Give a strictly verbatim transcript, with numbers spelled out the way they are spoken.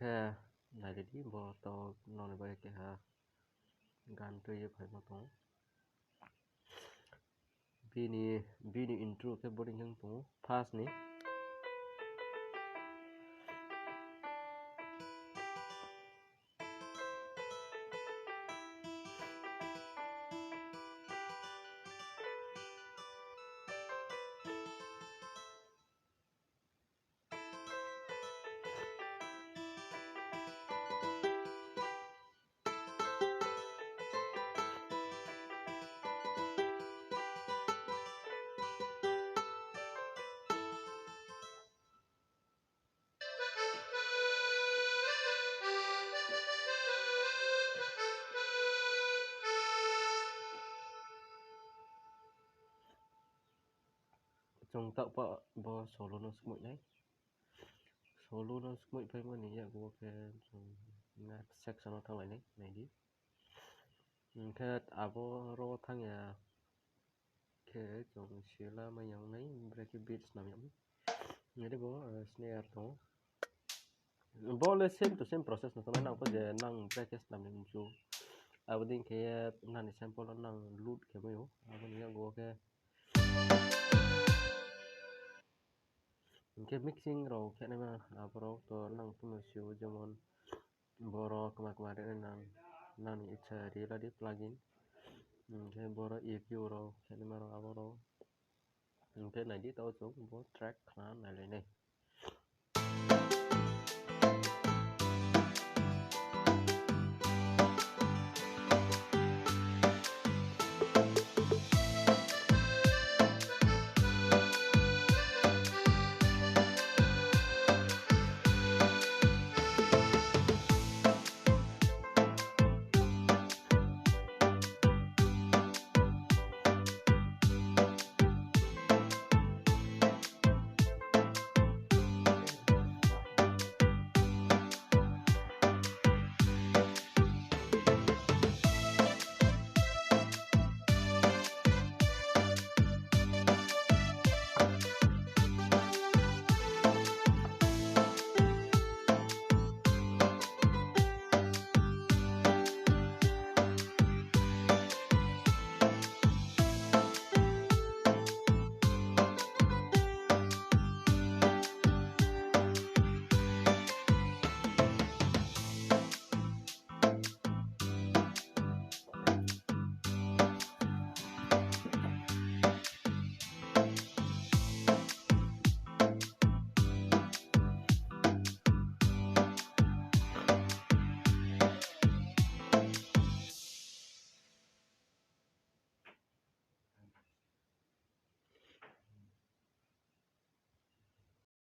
Khe nairidi, bo to noni bai keha gan twiwi phaima tongo. Bini, bini intro khe boring wng tongo, first ni. Chwng takpa bo solo no swkmwi nai. Solo no swkmwi phaimani yago khe chwng next section o thanglainai, naidi. Hwnkhe abo ro thangya khe chwng sila maya wngnai, brekhe beat swnam ya wngnai. Naidi bo, eh, snare tongo. Bo le same to same process no tongnai, nang khe je nang brekhe swnam ya wnsu. Abo ding khe nani sample o nang load khe maio. Aboni yago khe Hwnkhe mixing rok khe naima aborok to nang phano sio, jemon borok kwma kwma rwna nang, nangni icha rwladi plugin. Hwnkhe borok E Q rok khe naima rok aborok. Hwnkhe naidi tao chwng bo track khna nailainai.